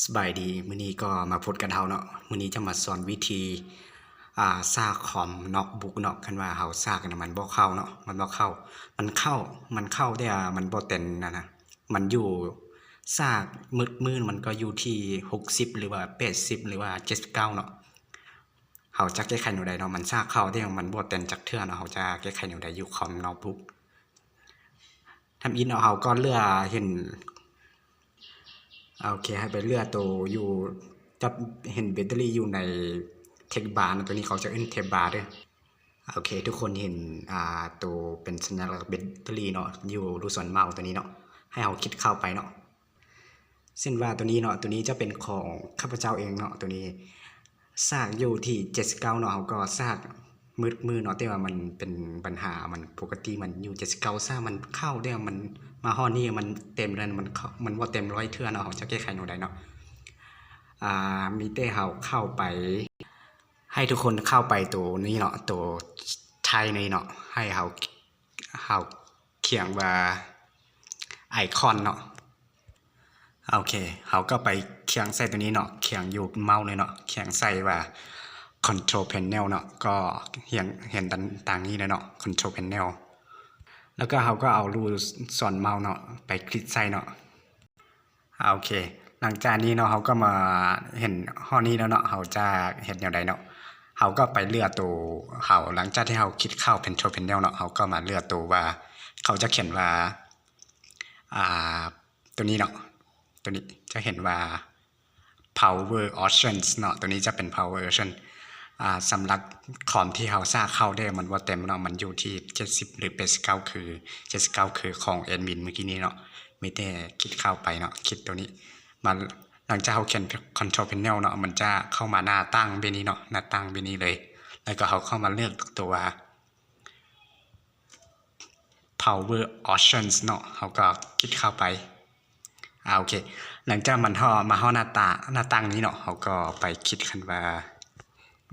ສະບາຍດີ ມື້ນີ້ກໍມາພົບກັນເຮົາເນາະ ມື້ນີ້ຈະມາສອນວິທີ ອ່າ ຊາກຄອມໂນ້ດບຸກເນາະ ຄັນວ່າເຮົາຊາກນະ ມັນບໍ່ເຂົ້າເນາະ ມັນບໍ່ເຂົ້າ ມັນເຂົ້າ ມັນເຂົ້າ ແຕ່ວ່າມັນບໍ່ເຕັມນັ້ນນະ ມັນຢູ່ ຊາກມືດໆ ມັນກໍຢູ່ທີ່ຫົກສິບ ຫຼືວ່າແປດສິບ ຫຼືວ່າເຈັດສິບເກົ້າເນາະ ເຮົາຈະແກ້ໄຂແນວໃດເນາະ ມັນຊາກເຂົ້າ ແຕ່ມັນບໍ່ເຕັມຈັກເທື່ອເນາະ ເຮົາຈະແກ້ໄຂແນວໃດຢູ່ຄອມໂນ້ດບຸກ ທຳອິດເນາະ ເຮົາກໍເລືອກເຫັນ ໂອເຄ ໃຫ້ໄປເລືອກໂຕຢູ່ ຈະເຫັນແບັດເຕີຣີຢູ່ໃນເທັກບາເນາະ ໂຕນີ້ເຂົາຈະເອີ້ນເທັກບາເດີ ໂອເຄ ທຸກຄົນເຫັນ ອ່າ ໂຕເປັນສັນຍາລັກແບັດເຕີຣີເນາະ ຢູ່ລູກສອນເມົາໂຕນີ້ເນາະ ໃຫ້ເຮົາຄລິກເຂົ້າໄປເນາະ ເຊັ່ນວ່າໂຕນີ້ເນາະ ໂຕນີ້ຈະເປັນຂອງຂ້າພະເຈົ້າເອງເນາະ ໂຕນີ້ ຊາກຢູ່ທີ່ເຈັດສິບເກົ້າເນາະ ເຮົາກໍຊາກມືດໆເນາະ ແຕ່ວ່າມັນເປັນບັນຫາ ມັນປົກກະຕິມັນຢູ່ເຈັດສິບເກົ້າ ຊາກມັນເຂົ້າ ແຕ່ວ່າມັນມາຮອດນີ້ມັນເຕັມແລ້ວ ມັນເຂົ້າ ມັນບໍ່ເຕັມຮ້ອຍເທື່ອເນາະ ເຮົາຈະແກ້ໄຂແນວໃດເນາະ ອ່າ ມີແຕ່ເຮົາເຂົ້າໄປ ໃຫ້ທຸກຄົນເຂົ້າໄປໂຕນີ້ເນາະ ໂຕໄທນີ້ເນາະ ໃຫ້ເຮົາ ເຮົາຂຽນວ່າໄອຄອນເນາະ ໂອເຄ ເຮົາກໍໄປຂຽນໃສ່ໂຕນີ້ເນາະ ຂຽນຢູ່ເມົາເລີຍເນາະ ຂຽນໃສ່ວ່າຄອນໂທຣແພນເນວເນາະ ກໍເຫັນ ເຫັນຕາມນີ້ເລີຍເນາະ ຄອນໂທຣແພນເນວ ແລ້ວກໍເຮົາກໍເອົາລູກສອນເມົາເນາະ ໄປຄລິກໃສ່ເນາະ ໂອເຄ ຫຼັງຈາກນີ້ເນາະ ເຮົາກໍມາເຫັນຮອດນີ້ແລ້ວເນາະ ເຮົາຈະເຮັດແນວໃດເນາະ ເຮົາກໍໄປເລືອກໂຕ ເຮົາ ຫຼັງຈາກທີ່ເຮົາຄລິກເຂົ້າຄອນໂທຣແພນເນວເນາະ ເຮົາກໍມາເລືອກໂຕວ່າ ເຂົາຈະຂຽນວ່າ ອ່າ ໂຕນີ້ເນາະ ໂຕນີ້ຈະເຫັນວ່າ ພາວເວີອໍບຊັນເນາະ ໂຕນີ້ຈະເປັນພາວເວີອໍບຊັນ ອ່າ ສຳລັບຄອມທີ່ເຮົາຊາກເຂົ້າແລ້ວມັນບໍ່ເຕັມເນາະ ມັນຢູ່ທີ່ເຈັດສິບ ຫຼື ແປດສິບເກົ້າ ຄື ເຈັດສິບເກົ້າ ຄືຂອງແອດມິນມື້ກີ້ນີ້ເນາະ ມີແຕ່ຄລິກເຂົ້າໄປເນາະ ຄລິກໂຕນີ້ ມາ ຫຼັງຈາກເຮົາຂຽນຄອນໂທຣແພນເນວເນາະ ມັນຈະເຂົ້າມາໜ້າຕ່າງແບບນີ້ເນາະ ໜ້າຕ່າງແບບນີ້ເລີຍ ແລ້ວກໍເຮົາເຂົ້າມາເລືອກໂຕວ່າ ພາວເວີອໍບຊັນເນາະ ເຮົາກໍຄລິກເຂົ້າໄປ ອ່າ ໂອເຄ ຫຼັງຈາກມັນຮອດ ມາຮອດໜ້າຕາ ໜ້າຕ່າງນີ້ເນາະ ເຮົາກໍໄປຄລິກຄັນວ່າ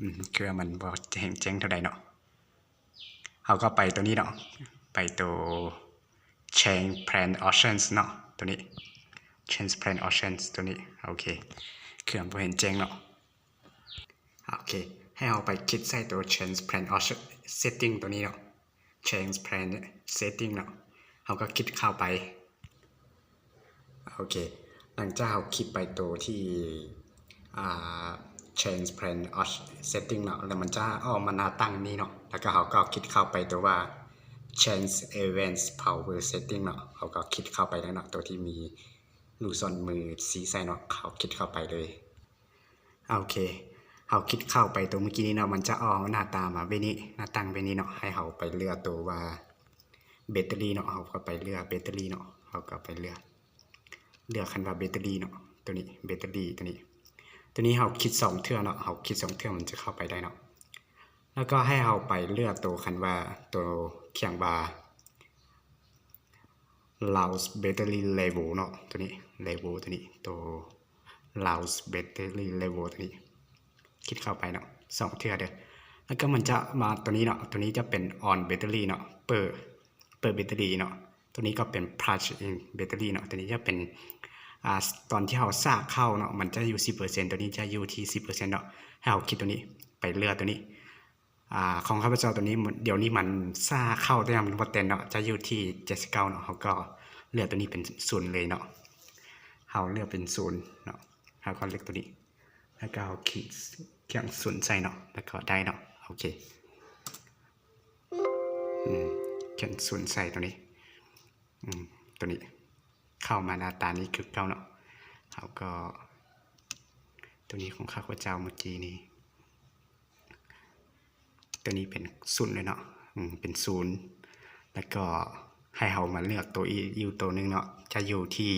ອືມ ເຄືອມັນບໍ່ແຈ້ງເທົ່າໃດເນາະ ເຮົາກໍໄປໂຕນີ້ເນາະ ໄປໂຕ Change Plan Options ເນາະ ໂຕນີ້ Change Plan Options ໂຕນີ້ ໂອເຄ ເຄື່ອງບໍ່ເຫັນແຈ້ງເນາະ ໂອເຄ ໃຫ້ເຮົາໄປຄລິກໃສ່ໂຕ Change Plan Option Setting ໂຕນີ້ເນາະ Change Plan Setting ເນາະ ເຮົາກໍຄລິກເຂົ້າໄປ ໂອເຄ ຫຼັງຈາກເຮົາຄລິກໄປໂຕທີ່ ອ່າ Change Plan Option Setting ເນາະ ແລ້ວມັນຈະອອກມາໜ້າຕັ້ງນີ້ເນາະ ແລ້ວກໍເຮົາກໍຄລິກເຂົ້າໄປໂຕວ່າ Change Advanced Power Setting ເນາະ ເຮົາກໍຄລິກເຂົ້າໄປເລີຍເນາະ ໂຕທີ່ມີລູກສອນມືຊີ້ໃສ່ເນາະ ເຮົາຄລິກເຂົ້າໄປເລີຍ ໂອເຄ ເຮົາຄລິກເຂົ້າໄປຕົວເມື່ອກີ້ນີ້ເນາະ ມັນຈະອອກໜ້າຕາມາແບບນີ້ ໜ້າຕັ້ງແບບນີ້ເນາະ ໃຫ້ເຮົາໄປເລືອກຕົວວ່າແບັດເຕີຣີເນາະ ເຮົາກໍໄປເລືອກແບັດເຕີຣີເນາະ ເຮົາກໍໄປເລືອກ ເລືອກຄັນວ່າແບັດເຕີຣີເນາະ ຕົວນີ້ ແບັດເຕີຣີຕົວນີ້ ຕົວນີ້ເຮົາຄລິກສອງເທື່ອເນາະ ເຮົາຄລິກສອງເທື່ອມັນຈະເຂົ້າໄປໄດ້ເນາະ ແລ້ວກໍໃຫ້ເຮົາໄປເລືອກຕົວຄັນວ່າ ຕົວຂຽນວ່າ Low battery level ເນາະ ຕົວນີ້ level ຕົວນີ້ ຕົວ Low battery level ຕົວນີ້ ຄລິກເຂົ້າໄປເນາະ ສອງເທື່ອເດີ ແລ້ວກໍມັນຈະມາຕົວນີ້ເນາະ ຕົວນີ້ຈະເປັນ on battery ເນາະ ເປີດ ເປີດແບັດເຕີຣີເນາະ ຕົວນີ້ກໍເປັນ plug in battery ເນາະ ຕົວນີ້ຈະເປັນ ອ່າ ຕອນທີ່ເຮົາສາກເຂົ້າເນາະ ມັນຈະຢູ່ສິບເປີເຊັນ ຕົວນີ້ຈະຢູ່ທີ່ສິບເປີເຊັນເນາະ ໃຫ້ເຮົາຄລິກຕົວນີ້ ໄປເລືອກຕົວນີ້ ອ່າ ຂອງຂ້າພະເຈົ້າຕົວນີ້ ດຽວນີ້ມັນສາກເຂົ້າ ແຕ່ວ່າມັນບໍ່ເຕັມເນາະ ຈະຢູ່ທີ່ເຈັດສິບເກົ້າເນາະ ເຮົາກໍເລືອກຕົວນີ້ເປັນສູນເລີຍເນາະ ເຮົາເລືອກເປັນສູນເນາະ ເຮົາກໍເລືອກຕົວນີ້ ແລ້ວກໍເຮົາຂຽນ ຂຽນສູນໃສ່ເນາະ ແລ້ວກໍໄດ້ເນາະ ໂອເຄ ອືມ ຂຽນສູນໃສ່ຕົວນີ້ ອືມ ຕົວນີ້ ເຂົ້າມາໜ້າຕານີ້ຄືເກົ່າເນາະ ເຮົາກໍ ຕົວນີ້ຂອງຂ້າພະເຈົ້າເມື່ອກີ້ນີ້ ຕົວນີ້ເປັນສູນເລີຍເນາະ ອືມ ເປັນສູນ ແລ້ວກໍໃຫ້ເຮົາມາເລືອກຕົວອີກຢູ່ຕົວໜຶ່ງເນາະ ຈະຢູ່ທີ່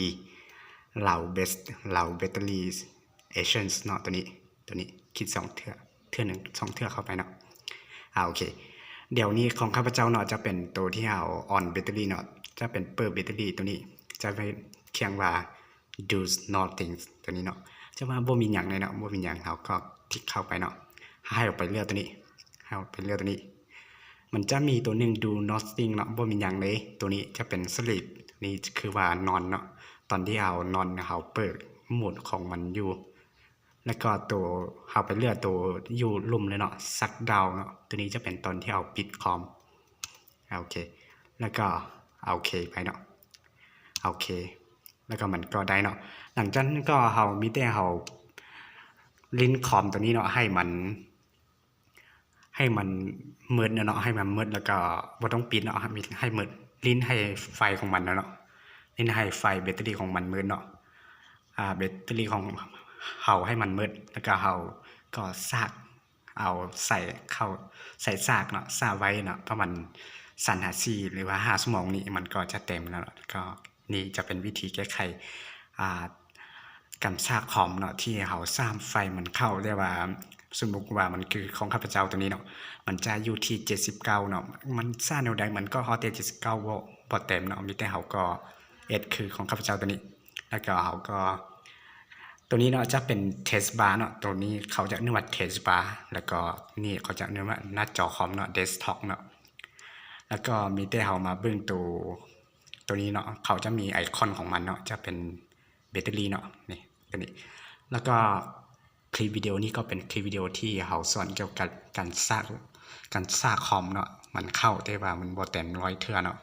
Low best Low battery options ເນາະ ຕົວນີ້ ຕົວນີ້ຄລິກສອງເທື່ອ ເທື່ອໜຶ່ງ ສອງເທື່ອເຂົ້າໄປເນາະ ອ່າ ໂອເຄ ດຽວນີ້ຂອງຂ້າພະເຈົ້າເນາະ ຈະເປັນໂຕທີ່ເຮົາ on battery ເນາະ ຈະເປັນເປີດແບັດເຕີຣີ ຕົວນີ້ຈະໄປຂຽນວ່າ do nothing ຕົວນີ້ເນາະ ຈະວ່າບໍ່ມີຫຍັງເລີຍເນາະ ບໍ່ມີຫຍັງ ເຮົາກໍຄລິກເຂົ້າໄປເນາະ ໃຫ້ເຮົາໄປເລືອກຕົວນີ້ ໃຫ້ເຮົາໄປເລືອກຕົວນີ້ ມັນຈະມີຕົວໜຶ່ງ do nothing ເນາະ ບໍ່ມີຫຍັງເລີຍ ຕົວນີ້ຈະເປັນ sleep ນີ້ຄືວ່ານອນເນາະ ຕອນທີ່ເຮົານອນ ເຮົາເປີດ ໂໝດຂອງມັນຢູ່ ແລ້ວກໍໂຕ ເຮົາໄປເລືອກໂຕຢູ່ລຸ່ມເລີຍເນາະ ຊັດດາວເນາະ ໂຕນີ້ຈະເປັນຕອນທີ່ເຮົາປິດຄອມ ໂອເຄ ແລ້ວກໍໂອເຄໄປເນາະ ໂອເຄ ແລ້ວກໍມັນກໍໄດ້ເນາະ ຫຼັງຈາກນັ້ນກໍເຮົາມີແຕ່ເຮົາຫຼິ້ນຄອມໂຕນີ້ເນາະ ໃຫ້ມັນ ໃຫ້ມັນມືດເນາະ ໃຫ້ມັນມືດ ແລ້ວກໍບໍ່ຕ້ອງປິດເນາະ ໃຫ້ມີ ໃຫ້ມືດ ຫຼິ້ນໃຫ້ໄຟຂອງມັນເນາະ ຫຼິ້ນໃຫ້ໄຟແບັດເຕີຣີຂອງມັນມືດເນາະ ອ່າ ແບັດເຕີຣີຂອງເຮົາໃຫ້ມັນໝົດ ແລ້ວກໍເຮົາກໍສາກ ເອົາໃສ່ເຂົ້າ ໃສ່ສາກເນາະ ສາກໄວ້ເນາະ ປະມານສາມຫາສີ່ ຫຼືວ່າຫ້າຊົ່ວໂມງນີ້ ມັນກໍຈະເຕັມແລ້ວເນາະ ກໍນີ້ຈະເປັນວິທີແກ້ໄຂ ອ່າ ການສາກຄອມເນາະ ທີ່ເຮົາສາກໄຟມັນເຂົ້າ ແຕ່ວ່າສົມມຸດວ່າມັນຄືຂອງຂ້າພະເຈົ້າໂຕນີ້ເນາະ ມັນຈະຢູ່ທີ່ເຈັດສິບເກົ້າເນາະ ມັນສາກແນວໃດມັນກໍຮອດແຕ່ເຈັດສິບເກົ້າ ບໍ່ ບໍ່ເຕັມເນາະ ມີແຕ່ເຮົາກໍເຮັດຄືຂອງຂ້າພະເຈົ້າໂຕນີ້ ແລ້ວກໍເຮົາກໍ ໂຕນີ້ເນາະ ຈະເປັນເທສບາເນາະ ໂຕນີ້ເຂົາຈະເອີ້ນວ່າເທສບາ ແລ້ວກໍນີ້ເຂົາຈະເອີ້ນວ່າໜ້າຈໍຄອມເນາະ ເດັສທັອບເນາະ ແລ້ວກໍມີແຕ່ເຮົາມາເບິ່ງໂຕ ໂຕນີ້ເນາະ ເຂົາຈະມີໄອຄອນຂອງມັນເນາະ ຈະເປັນແບັດເຕີຣີເນາະ ນີ້ ໂຕນີ້ ແລ້ວກໍຄລິບວິດີໂອນີ້ກໍເປັນຄລິບວິດີໂອທີ່ເຮົາສອນກ່ຽວກັບການສາກ ການສາກຄອມເນາະ ມັນເຂົ້າ ແຕ່ວ່າມັນບໍ່ເຕັມຮ້ອຍເທື່ອເນາະ